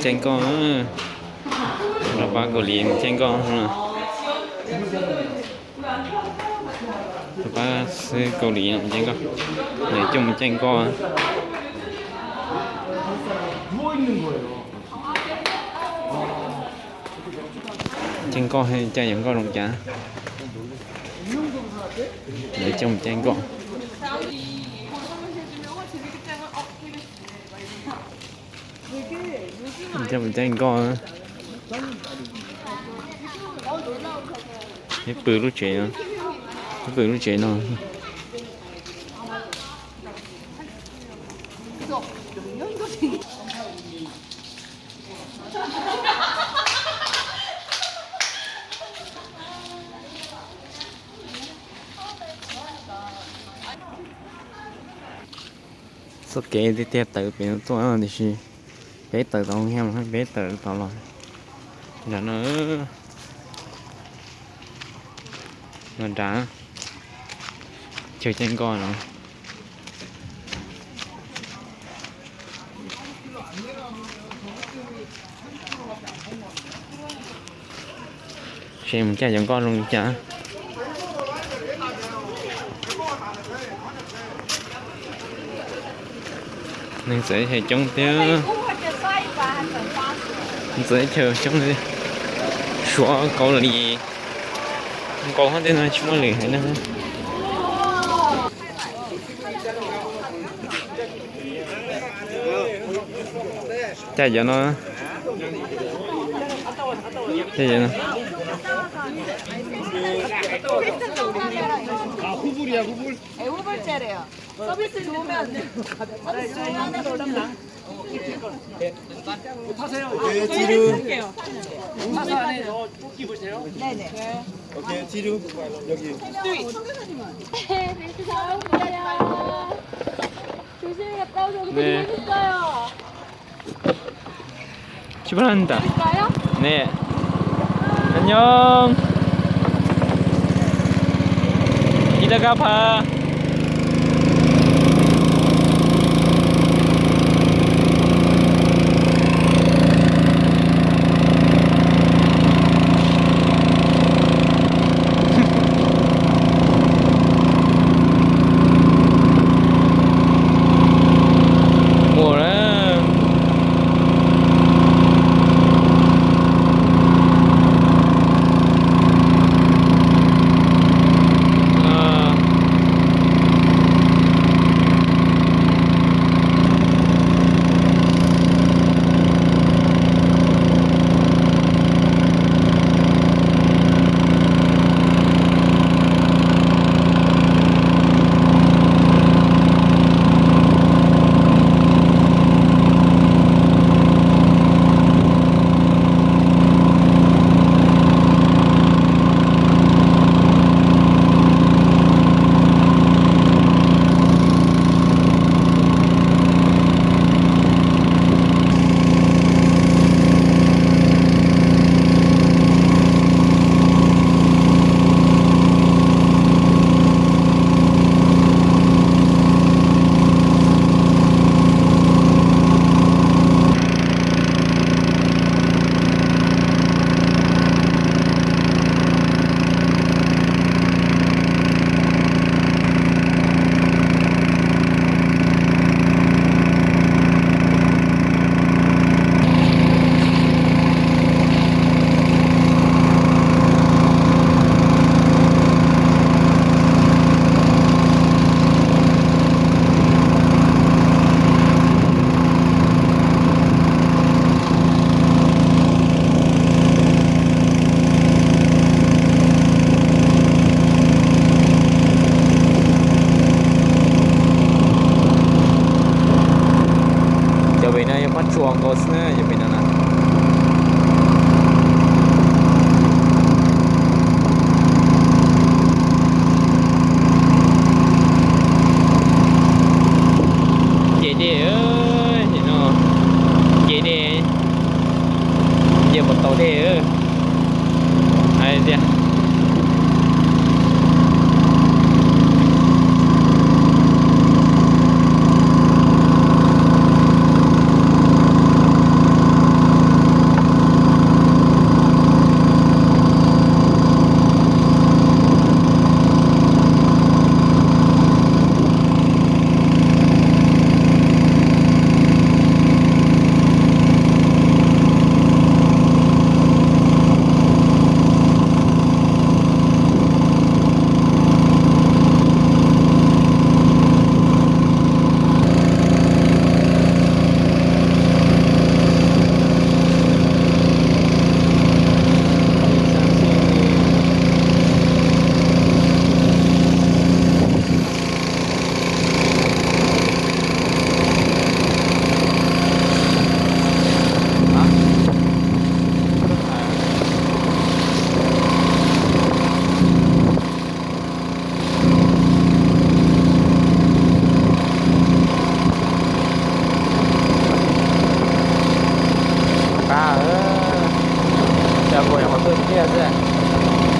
Caij nkoj, lawv pab Kaus Lim caij nkoj. Lawv pab xib hwb Kaus Lim caij nkoj, lawv coj mus caij nkoj. Caij nkoj, caij yuav nkoj zoo cas, lawv coj mus caij nkoj. Coj mus caij nkoj. Peb pw lub tsev, peb pw lub tsev no. Txoj kev tiag tiag tawm pem no tuaj tiam sis peb tawm tau, peb tawm tau los nram no, los nram chaw caij nkoj no. Seb mus caij yuav nkoj zoo li cas. Neeg txawv teb chaws coob thiab, neeg txawv teb chaws coob li. Suav Kaus Lim nkaus hov, tej no tsis muaj lwm haiv neeg. Caij yuav no, caij yuav no. 네. 출발합니다. 네. 안녕. 이따가 봐. Ua na. Cov pem no yog pab tsuas nkaus xwb na, cov pem no na. Nce dej, no, nce dej, nce puas tau dej. Hais tias Qhov tuaj tiag xwb.